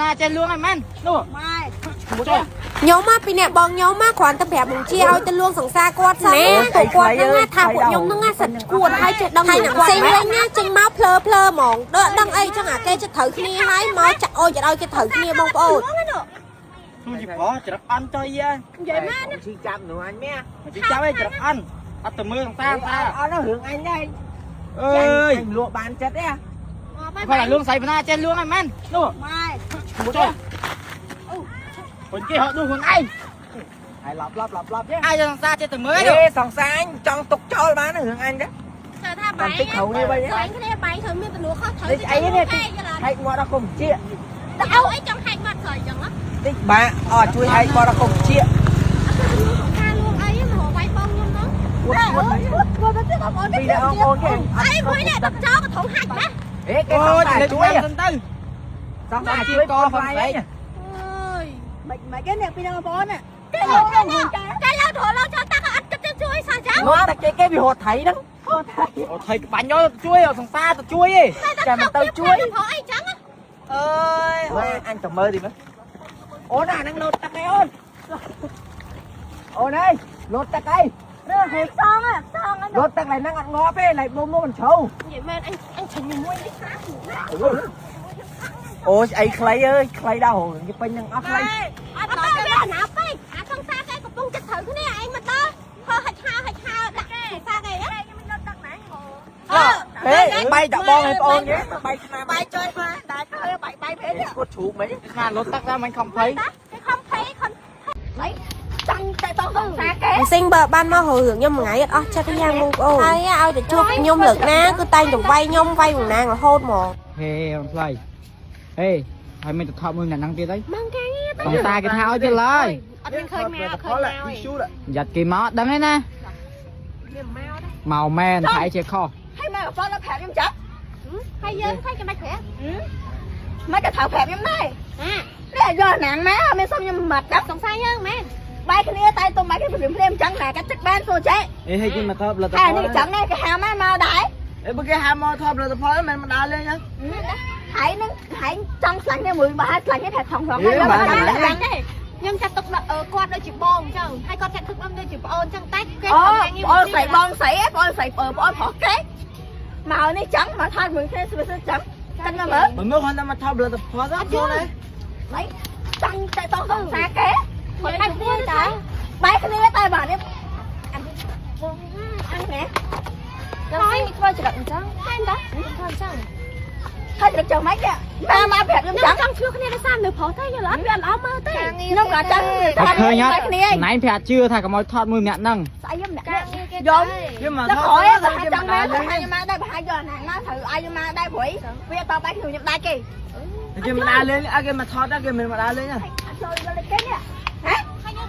ណាចេះលួងហ្នឹងមែននោះ ម៉ែ ចុះ ខ្ញុំមកពីអ្នកបងខ្ញុំមកគ្រាន់តែប្រាប់បង្ជាឲ្យទៅលួងសង្សារគាត់សិនណាពួកគាត់ហ្នឹងណាថាពួកខ្ញុំហ្នឹងណាសិតឈួតហើយចេះដឹងហើយនឹងផ្សេងវិញណាចេញមកភ្លើភ្លើហ្មងដកដឹងអីចឹងអាគេចិត្តត្រូវគ្នាហើយមកចាក់អុយឲ្យគេត្រូវគ្នាបងប្អូន ខ្លួនជីបច្រឹកអន់ចុយហ៎ និយាយមែន ឈឺចាប់នោះអញមែ មកជីចាប់ឯងច្រឹកអន់អត់ទៅមើលសង្សារតា អត់នោះរឿងអញដែរ អើយ អញលក់បានចិត្តទេ គាត់តែលួងស្រីបណ្ណាចេះលួងហ្នឹងមែននោះ ម៉ែ ចុះคนគេហត់នោះខ្លួនឯង ហើយឡប់ឡប់ឡប់ឡប់ទេ អាចសង្សារចេះតែមើល អេសង្សារអញចង់ទុកចោលបានរឿងអញទេ ថាថា តាមតិចក្រោយនេះវិញ ស្លាញ់គ្នាបែងត្រូវមានទំនួលខុសត្រូវ នេះអីនេះហែកមាត់ដល់គុំជា ទៅអីចង់ហែកមាត់ស្រីចឹងហ៎ តិចបាអត់ជួយហែកមាត់ដល់គុំជា អត់ទៅលួងសង្សារលួងអីមករកវាយបងខ្ញុំហ្នឹង ពួតពួត គាត់ទៅទៀតបងប្អូន ពីអ្នកបងប្អូនគេ អីមួយនេះទឹកចោលកធំហាច់ណា អេគេស អូ ង្សារ យ ជួយ សិនទៅ សង្សារជួយកផងស្រី អើយ មិនមិនគេអ្នកពីបងប្អូន គេលើកគេលើករលោចោលតាក់អត់គិតទៅជួយសោះចឹង ងត់តែគេគេវារត់ថៃហ្នឹង អូថៃក្បាញ់យកជួយសង្សារទៅជួយឯង ចាំមិនទៅជួយ ផងអីចឹង អើយម៉ែអញទៅមើលទីមើលអូនអាហ្នឹងលោតទឹកអីអូនអូនអើយលោតទឹកអី រឿងហេសងសង លោតទឹកឡើយហ្នឹងអត់ងាប់ទេឡើយប៊ុំមកមិនជ្រៅ និយាយមែនអញអញឆេញមួយនេះស្អាត អូស្អីខ្លីអើយខ្លីដល់គេពេញនឹងអស់ខ្លី អត់ដល់វាណាពេកអាសង្សារគេកំពុងចិត្តត្រូវគ្នាឯងមកដល់ហោះហាច់ហៅហាច់ហៅដាក់សង្សារគេហ៎ ខ្ញុំលត់ទឹកណា អឺ ហេបាយតបងឲ្យបងគេបាយឆ្នាំ បាយចុយមកតែខើបាយបាយពេក គាត់ជ្រូកមិន ស្មានលុតទឹកដែរមិនខំភ័យ គេខំភ័យខំ ចង់តែតសង្សារគេ សិងបើបានមករឿងខ្ញុំមួយថ្ងៃអត់អស់ចិត្តយ៉ាងបងប្អូនហើយឲ្យតែជួបខ្ញុំលើកណាគឺតែងតែវាយខ្ញុំវាយបំណាងរហូតហ្មង ហេអូនថ្លៃហេហើយមានទៅថប់មួយអ្នកហ្នឹងទៀតអី ម៉ងកាងារ សង្សារគេថាឲ្យទៀតឡើយ អត់មានឃើញមកឃើញមក យ៉ាត់គេមកដឹងឯណាមកមែនថៃជាខុស ហើយមកបងប្អូនប្រាប់ខ្ញុំចាប់ ហើយយើងឃើញគេមិនប្រាប់ មកក៏ត្រូវប្រាប់ខ្ញុំដែរ អា នេះយកណាងមកមានសុំខ្ញុំមកចាប់ សង្សារយើងមែន បាយគ្នាតែទុំបាយគ្នាព្រាមព្រាមអញ្ចឹងណាកាត់ទឹកបានសូចេ អេហេគេមកថប់លទ្ធ ហើយនេះចឹងដែរគេហៅមកមកដែរ អេបើគេហៅមកថប់លទ្ធផលមិនមកដើរលេងហ្នឹង ហើយនឹងហើយចង់ស្លាញ់គ្នាមួយបើហើយស្លាញ់គ្នាថាថងថងហើយ បានទេខ្ញុំចាត់ទុកគាត់ដូចជាបងអញ្ចឹងហើយគាត់ចាត់ទុកខ្ញុំដូចជាប្អូនអញ្ចឹងតែគេ អូ ធ្វើការងារ បងស្រីបងស្រីបងស្រីបងប្រុសគេមកនេះចឹងមកថតមួយគ្នាស្វីសចឹងកិនមកមើល បើមើលគាត់តែមកថប់លទ្ធផលអត់យល់ទេ ឡៃចង់តែតសង្សារគេ គាត់តែគ្នាតា បាយគ្នាតែបាទនេះអញណា ហើយធ្វើច្រឹកអញ្ចឹងហើយតាធ្វើអញ្ចឹង ហើយច្រឹកចឹងម៉េចមកមកប្រាប់ខ្ញុំ ខ្ញុំ ចឹង ចង់ឈ្លោះគ្នាដោយសារនៅប្រុសទេយល់អត់វាអត់ល្អមើលទេ ខ្ញុំក៏ចឹង អត់ឃើញអត់ គ្នា ណៃប្រាប់ជឿថាកុំឲ្យថតមួយម្នាក់ហ្នឹង ស្អីខ្ញុំអ្នកយំ គេមក ដល់ ថប់ ក្រោយបើថាចង់មកបើថាខ្ញុំមកដែរបើថាយកអាណាមកត្រូវឲ្យខ្ញុំមកដែរព្រោះវាតបាយខ្ញុំខ្ញុំដែរគេ គេមកដើរលេងអត់គេមកថតគេមិនមកដើរលេង អត់ចូលយកលេខគេនេះហ៎ ហើយខ្ញុំ